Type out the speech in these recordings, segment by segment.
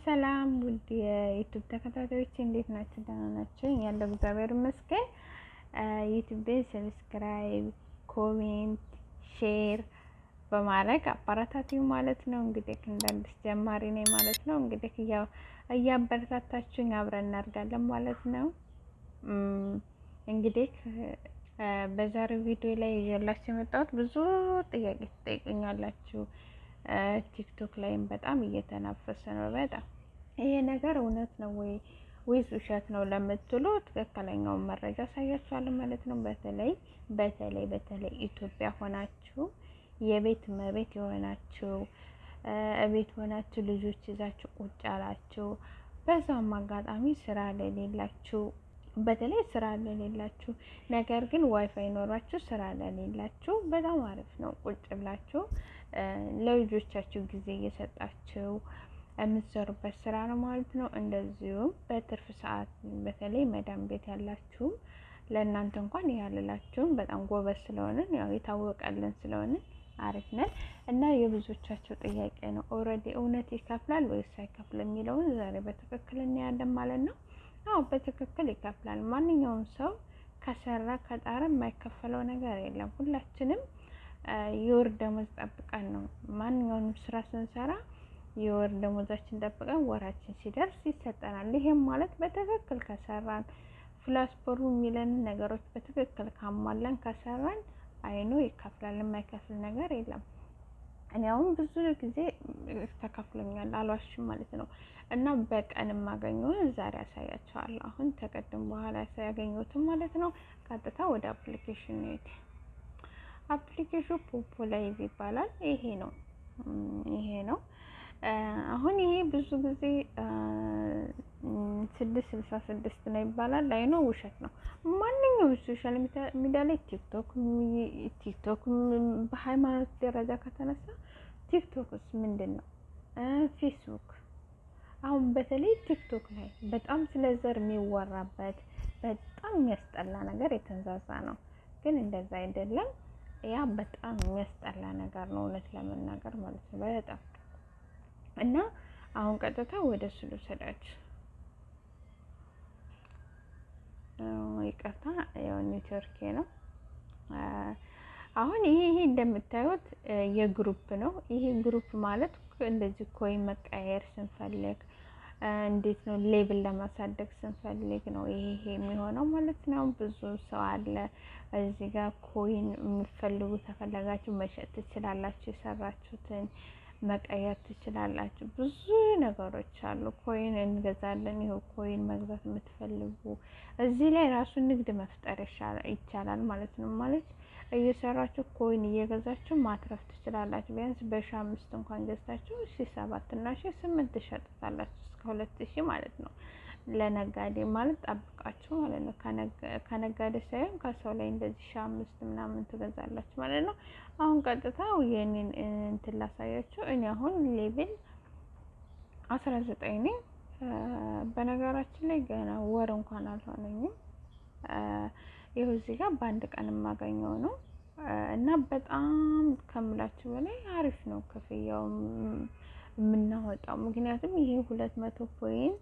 ሰላም ውድ የ YouTube ተከታታዮች፣ እንዴት ናችሁ? ደህና ናችሁ? ያለው እግዚአብሔር ይመስገን። YouTube subscribe፣ comment፣ share በማድረግ አበረታቱኝ ማለት ነው። እንግዲህ እንደ አዲስ ጀማሪ ነኝ ማለት ነው። እንግዲህ እያበረታታችሁኝ አብረን እናድጋለን ማለት ነው። እንግዲህ በዛሬው ቪዲዮ ላይ ይዤላችሁ የመጣሁት ብዙ ጥያቄ ትጠይቁኛላችሁ። TikTok ላይም በጣም እየተናፈሰ ነው። በጣም ይሄ ነገር እውነት ነው ወይ ወይስ ውሸት ነው ለምትሉ ትክክለኛውን መረጃ አሳያችኋለሁ ማለት ነው። በተለይ በተለይ በተለይ ኢትዮጵያ ሆናችሁ የቤት እመቤት የሆናችሁ፣ እቤት ሆናችሁ ልጆች ይዛችሁ ቁጭ ያላችሁ፣ በዛውም አጋጣሚ ስራ ለሌላችሁ፣ በተለይ ስራ ለሌላችሁ ነገር ግን ዋይፋይ ኖሯችሁ ስራ ለሌላችሁ በጣም አሪፍ ነው። ቁጭ ብላችሁ ለልጆቻችሁ ጊዜ እየሰጣችሁ የምትሰሩበት ስራ ነው ማለት ነው። እንደዚሁም በትርፍ ሰዓት በተለይ መዳም ቤት ያላችሁም ለእናንተ እንኳን ያልላችሁም በጣም ጎበዝ ስለሆንን፣ ያው የታወቀልን ስለሆንን አሪፍ ነን እና የብዙዎቻቸው ጥያቄ ነው። Already እውነት ይከፍላል ወይስ አይከፍልም የሚለውን ዛሬ በትክክል እናያለን ማለት ነው። አዎ፣ በትክክል ይከፍላል። ማንኛውም ሰው ከሰራ ከጣረ የማይከፈለው ነገር የለም። ሁላችንም የወር ደመወዝ ጠብቀን ነው፣ ማንኛውንም ስራ ስንሰራ የወር ደመወዛችን ጠብቀን ወራችን ሲደርስ ይሰጠናል። ይሄም ማለት በትክክል ከሰራን፣ ፕላትፎርሙ የሚለንን ነገሮች በትክክል ካሟላን ከሰራን አይኖ ይከፍላል። የማይከፍል ነገር የለም። እኔ አሁን ብዙ ጊዜ ተከፍሎኛል፣ አልዋሽም ማለት ነው። እና በቀን የማገኘውን ዛሬ አሳያችኋለሁ። አሁን ተቀድም በኋላ ያገኘሁትን ማለት ነው። ቀጥታ ወደ application ነው። Application ኑ Poppo Live ይባላል። ይሄ ነው፣ ይሄ ነው። አሁን ይሄ ብዙ ጊዜ 666 ነው ይባላል። አይ ነው፣ ውሸት ነው። ማንኛውም social media ላይ TikTok በሃይማኖት ደረጃ ከተነሳ TikTok ስ ምንድን ነው? ፌስቡክ፣ አሁን በተለይ TikTok ላይ በጣም ስለ ዘር የሚወራበት በጣም የሚያስጠላ ነገር የተንዛዛ ነው። ግን እንደዛ አይደለም። ያ በጣም የሚያስጠላ ነገር ነው፣ እውነት ለመናገር ማለት ነው። በጣም። እና አሁን ቀጥታ ወደ እሱ ልውሰዳችሁ። ይቅርታ፣ ያው ኔትወርኬ ነው። አሁን ይሄ እንደምታዩት የ group ነው። ይሄ group ማለት እንደዚህ coin መቀየር ስንፈልግ፣ እንዴት ነው፣ level ለማሳደግ ስንፈልግ ነው ይሄ የሚሆነው ማለት ነው። ብዙ ሰው አለ እዚህ ጋር። Coin የምትፈልጉ ተፈለጋችሁ መሸጥ ትችላላችሁ። የሰራችሁትን መቀየር ትችላላችሁ። ብዙ ነገሮች አሉ። Coin እንገዛለን። ይኸው coin መግዛት የምትፈልጉ እዚህ ላይ ራሱ ንግድ መፍጠር ይቻላል ማለት ነው። ማለት እየሰራችሁ coin እየገዛችሁ ማትረፍ ትችላላችሁ። ቢያንስ በ1005 እንኳን ገዝታችሁ 7007 እና 8000 ትሸጡታላችሁ፣ እስከ 2000 ማለት ነው። ለነጋዴ ማለት ጠብቃችሁ ማለት ነው። ከነጋዴ ሳይሆን ከሰው ላይ እንደዚህ 1005 ምናምን ትገዛላችሁ ማለት ነው። አሁን ቀጥታ የኔን እንትን ላሳያችሁ። እኔ አሁን level 19 ነኝ። በነገራችን ላይ ገና ወር እንኳን አልሆነኝም። ይኸው እዚህ ጋር በአንድ ቀን የማገኘው ነው እና በጣም ከምላችሁ በላይ አሪፍ ነው ክፍያው የምናወጣው። ምክንያቱም ይሄ 200 point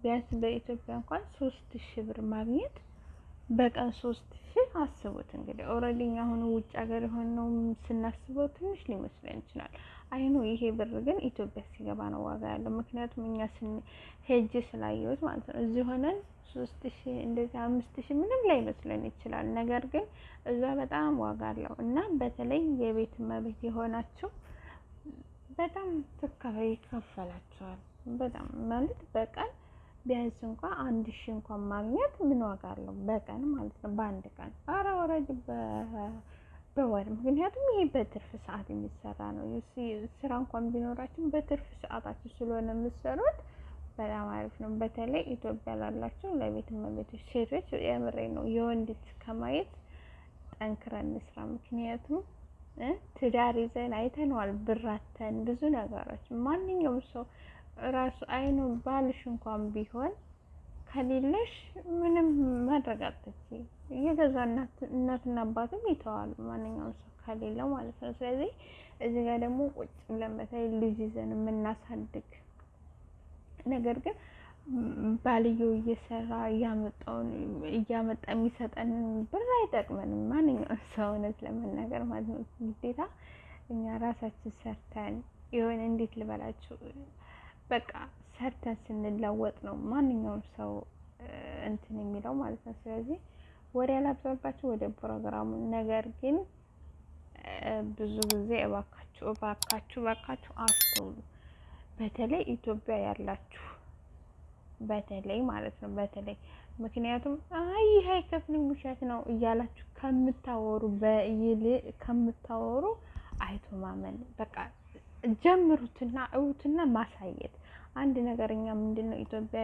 ቢያንስ በኢትዮጵያ እንኳን 3000 ብር ማግኘት፣ በቀን 3000 አስቡት እንግዲህ። Already አሁን ውጭ ሀገር የሆነው ስናስበው ትንሽ ሊመስለን ይችላል። አይኖ ይሄ ብር ግን ኢትዮጵያ ሲገባ ነው ዋጋ ያለው። ምክንያቱም እኛ ሄጅ ስላየሁት ማለት ነው። እዚህ ሆነን 3000 እንደዚህ 5000 ምንም ላይመስለን ይችላል። ነገር ግን እዛ በጣም ዋጋ አለው እና በተለይ የቤት እመቤት የሆናችሁ በጣም ይከፈላችኋል። በጣም ማለት በቀን ቢያንስ እንኳን 1000 እንኳን ማግኘት ምን ዋጋ አለው? በቀን ማለት ነው፣ በአንድ ቀን፣ አረ ወረድ በወር። ምክንያቱም ይሄ በትርፍ ሰዓት የሚሰራ ነው። ስራ እንኳን ቢኖራችሁ በትርፍ ሰዓታችሁ ስለሆነ የምትሰሩት በጣም አሪፍ ነው። በተለይ ኢትዮጵያ ላላችሁ ለቤት እመቤቶች ሴቶች የምሬ ነው፣ የወንድ ከማየት ጠንክረን እንስራ። ምክንያቱም ትዳር ይዘን አይተነዋል፣ ብራተን ብዙ ነገሮች። ማንኛውም ሰው ራሱ አይኑ ባልሽ እንኳን ቢሆን ከሌለሽ ምንም ማድረግ አትችይም። የገዛ እናትና አባትም ይተዋሉ፣ ማንኛውም ሰው ከሌለው ማለት ነው። ስለዚህ እዚህ ጋር ደግሞ ቁጭ ብለን በተለይ ልጅ ይዘን የምናሳድግ ነገር ግን ባልየው እየሰራ እያመጣውን እያመጣ የሚሰጠን ብር አይጠቅመንም። ማንኛውም ሰው እውነት ለመናገር ማለት ነው፣ ግዴታ እኛ ራሳችን ሰርተን የሆነ እንዴት ልበላችሁ፣ በቃ ሰርተን ስንለወጥ ነው ማንኛውም ሰው እንትን የሚለው ማለት ነው። ስለዚህ ወሬ ያላብዛባችሁ ወደ ፕሮግራሙ። ነገር ግን ብዙ ጊዜ እባካችሁ እባካችሁ እባካችሁ አስተውሉ። በተለይ ኢትዮጵያ ያላችሁ በተለይ ማለት ነው፣ በተለይ ምክንያቱም አይ ይህ አይከፍልም ውሸት ነው እያላችሁ ከምታወሩ ከምታወሩ አይቶ ማመን በቃ ጀምሩትና እዩትና ማሳየት አንድ ነገር። እኛ ምንድን ነው ኢትዮጵያ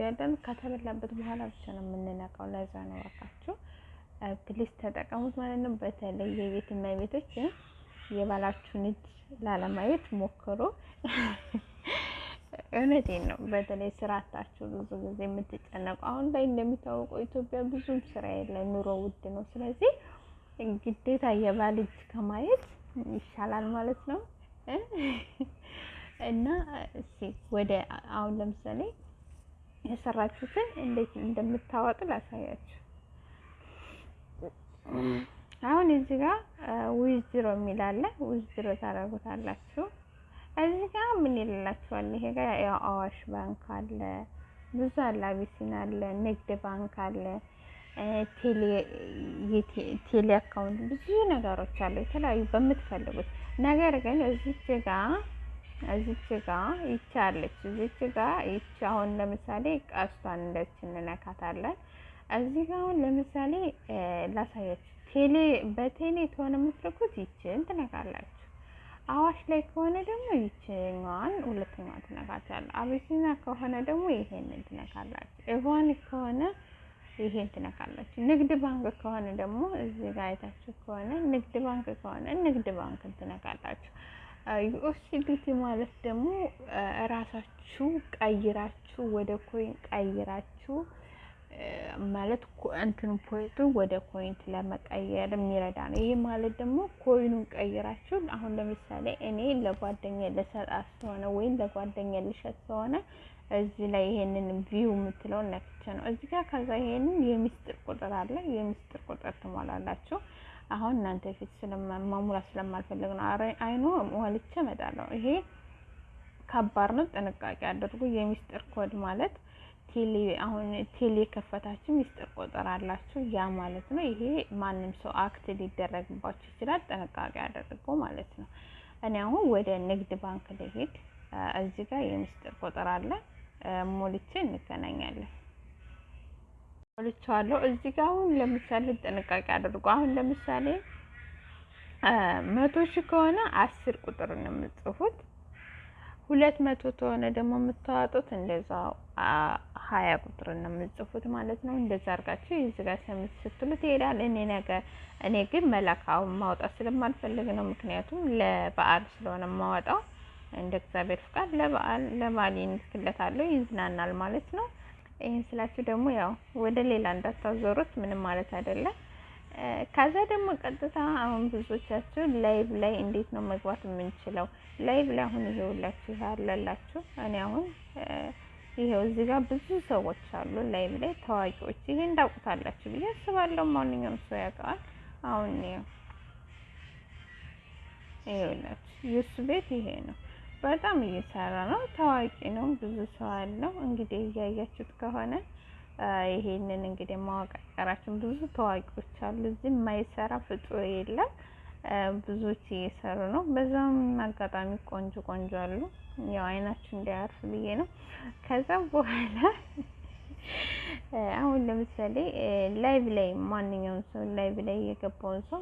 ያለን ከተበላበት በኋላ ብቻ ነው የምንነቃው። ለዛ ነው እባካችሁ please ተጠቀሙት ማለት ነው። በተለይ የቤት እመቤቶች የባላችሁን እጅ ላለማየት ሞክሩ። እውነቴን ነው። በተለይ ስራ አጣችሁ ብዙ ጊዜ የምትጨነቁ፣ አሁን ላይ እንደሚታወቀው ኢትዮጵያ ብዙም ስራ የለ፣ ኑሮ ውድ ነው። ስለዚህ ግዴታ የባል እጅ ከማየት ይሻላል ማለት ነው። እና እስኪ ወደ አሁን ለምሳሌ የሰራችሁትን እንዴት እንደምታወጡ ላሳያችሁ። አሁን እዚህ ጋር withdraw የሚል አለ። Withdraw ታደርጉታላችሁ። እዚህ ጋር ምን ይልላችኋል? ይሄ ጋር ያው አዋሽ ባንክ አለ፣ ብዙ አለ፣ አቢሲኒያ አለ፣ ንግድ ባንክ አለ፣ ቴሌ account፣ ብዙ ነገሮች አሉ፣ የተለያዩ በምትፈልጉት። ነገር ግን እዚች ጋ ይቻለች፣ እዚች ጋ ይቺ አሁን ለምሳሌ ቀስቷን እንደች እንነካታለን። እዚህ ጋ አሁን ለምሳሌ ላሳያችሁ። ቴሌ በቴሌ ከሆነ የምትልኩት ይችን ትነካላችሁ። አዋሽ ላይ ከሆነ ደግሞ ይችኛዋን ሁለተኛዋን ትነካታላችሁ። አቢሲኒያ ከሆነ ደግሞ ይሄንን ትነካላችሁ። ኢቫን ከሆነ ይሄን ትነካላችሁ። ንግድ ባንክ ከሆነ ደግሞ እዚህ ጋር አይታችሁ ከሆነ ንግድ ባንክ ከሆነ ንግድ ባንክን ትነካላችሁ። USDT ማለት ደግሞ እራሳችሁ ቀይራችሁ ወደ coin ቀይራችሁ ማለት እንትኑ point ኡን ወደ coin ለመቀየር የሚረዳ ነው። ይህ ማለት ደግሞ coin ኡን ቀይራችሁ አሁን ለምሳሌ እኔ ለጓደኛ ልሰጣት ከሆነ ወይም ለጓደኛ ልሸጥ ከሆነ እዚህ ላይ ይሄንን view የምትለውን ነክቼ ነው እዚህ ጋር። ከዛ ይሄንን የሚስጥር ቁጥር አለ፣ የሚስጥር ቁጥር ትሞላላችሁ። አሁን እናንተ ፊት መሙላት ስለማልፈልግ ነው። አይኖ ሞልቼ እመጣለሁ። ይሄ ከባድ ነው፣ ጥንቃቄ አድርጉ። የሚስጥር ኮድ ማለት ቴሌ አሁን ቴሌ የከፈታችሁ ሚስጥር ቁጥር አላችሁ፣ ያ ማለት ነው። ይሄ ማንም ሰው hack ሊደረግባችሁ ይችላል። ጥንቃቄ አድርጉ ማለት ነው። እኔ አሁን ወደ ንግድ ባንክ ልሄድ። እዚህ ጋር የሚስጥር ቁጥር አለ፣ ሞልቼ እንገናኛለን። ሞልቼዋለሁ። እዚህ ጋር አሁን ለምሳሌ ጥንቃቄ አድርጉ። አሁን ለምሳሌ 100,000 ከሆነ 10 ቁጥር ነው የምትጽፉት። 200 ከሆነ ደግሞ የምታወጡት እንደዛው 20 ቁጥር ነው የምትጽፉት ማለት ነው። እንደዛ አድርጋችሁ እዚህ ጋር submit ስትሉት ይሄዳል። እኔ ነገር እኔ ግን መላክ አሁን ማውጣት ስለማልፈልግ ነው። ምክንያቱም ለበዓል ስለሆነ የማወጣው፣ እንደ እግዚአብሔር ፍቃድ ለበዓል ለባሌ እንልክለታለሁ፣ ይዝናናል ማለት ነው። ይህን ስላችሁ ደግሞ ያው ወደ ሌላ እንዳታዞሩት፣ ምንም ማለት አይደለም። ከዛ ደግሞ ቀጥታ አሁን ብዙዎቻችሁ live ላይ እንዴት ነው መግባት የምንችለው? Live ላይ አሁን ይሄውላችሁ ያለላችሁ እኔ አሁን ይሄው እዚህ ጋር ብዙ ሰዎች አሉ live ላይ ታዋቂዎች። ይሄን ታውቁታላችሁ ብዬ አስባለሁ። ማንኛውም ሰው ያውቀዋል። አሁን ይኸውላችሁ የእሱ ቤት ይሄ ነው። በጣም እየሰራ ነው። ታዋቂ ነው። ብዙ ሰው አለው። እንግዲህ እያያችሁት ከሆነ ይሄንን እንግዲህ ማወቅ አይቀራችሁም። ብዙ ታዋቂዎች አሉ። እዚህ የማይሰራ ፍጡር የለም። ብዙዎች እየሰሩ ነው። በዛም አጋጣሚ ቆንጆ ቆንጆ አሉ። ያው አይናችሁ እንዳያርፍ ብዬ ነው። ከዛ በኋላ አሁን ለምሳሌ live ላይ ማንኛውም ሰው live ላይ የገባውን ሰው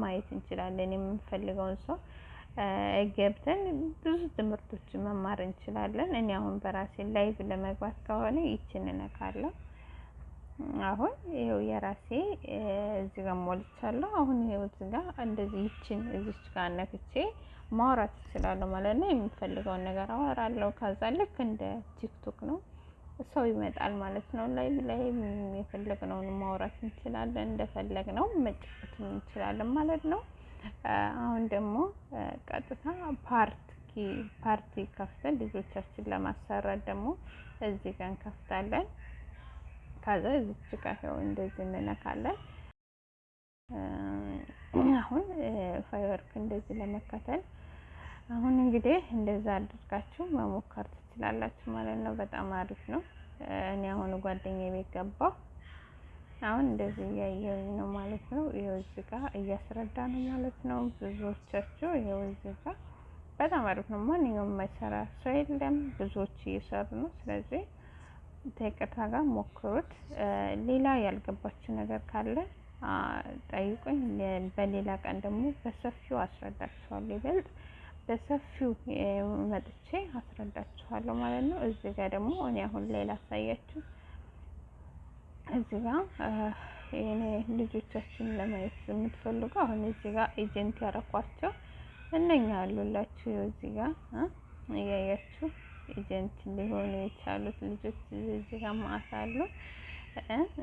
ማየት እንችላለን። የምንፈልገውን ሰው ገብተን ብዙ ትምህርቶችን መማር እንችላለን። እኔ አሁን በራሴ live ለመግባት ከሆነ ይችን እነካለሁ። አሁን ይኸው የራሴ እዚህ ጋር ሞልቻለሁ። አሁን ይኸው እዚህ ጋር እንደዚህ ይችን እዚች ጋር ነክቼ ማውራት እችላለሁ ማለት ነው። የምፈልገውን ነገር አወራለሁ። ከዛ ልክ እንደ ቲክቶክ ነው፣ ሰው ይመጣል ማለት ነው። Live ላይ የፈለግነውን ማውራት እንችላለን፣ እንደፈለግነው መጫወት እንችላለን ማለት ነው። አሁን ደግሞ ቀጥታ part ፓርቲ ከፍተን ልጆቻችን ለማሰራት ደግሞ እዚህ ጋር እንከፍታለን። ከዛ እዚች ጋር ይኸው እንደዚህ እንነካለን። አሁን ፋይወርክ እንደዚህ ለመከተል አሁን እንግዲህ እንደዛ አድርጋችሁ መሞከር ትችላላችሁ ማለት ነው። በጣም አሪፍ ነው። እኔ አሁን ጓደኛዬ ቤት ገባሁ። አሁን እንደዚህ እያየሁኝ ነው ማለት ነው። ይኸው እዚህ ጋር እያስረዳ ነው ማለት ነው። ብዙዎቻችሁ ይኸው እዚህ ጋር በጣም አሪፍ ነው። ማንኛውም የማይሰራ ሰው የለም። ብዙዎች እየሰሩ ነው። ስለዚህ ከይቅርታ ጋር ሞክሩት። ሌላ ያልገባችሁ ነገር ካለ ጠይቁኝ። በሌላ ቀን ደግሞ በሰፊው አስረዳችኋለሁ። ይበልጥ በሰፊው መጥቼ አስረዳችኋለሁ ማለት ነው። እዚህ ጋር ደግሞ እኔ አሁን ላይ ላሳያችሁ። እዚህ ጋር የኔ ልጆቻችን ለማየት የምትፈልጉ አሁን እዚህ ጋር ኤጀንት ያረኳቸው እነኛ አሉላችሁ። እዚህ ጋር እያያችሁ ኤጀንት ሊሆኑ የቻሉት ልጆች እዚህ ጋር ማአት አሉ።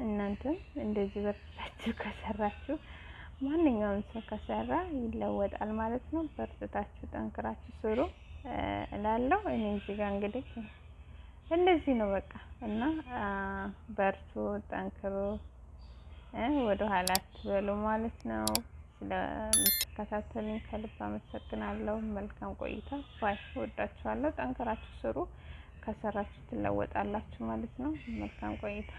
እናንተም እንደዚህ በርትታችሁ ከሰራችሁ፣ ማንኛውም ሰው ከሰራ ይለወጣል ማለት ነው። በርትታችሁ ጠንክራችሁ ስሩ እላለሁ። እኔ እዚህ ጋር እንግዲህ እንደዚህ ነው በቃ። እና በርቱ፣ ጠንክሩ፣ ወደ ኋላ አትበሉ ማለት ነው። ስለምትከታተሉኝ ከልብ አመሰግናለሁ። መልካም ቆይታ። ባይ። እወዳችኋለሁ። ጠንክራችሁ ስሩ። ከሰራችሁ ትለወጣላችሁ ማለት ነው። መልካም ቆይታ።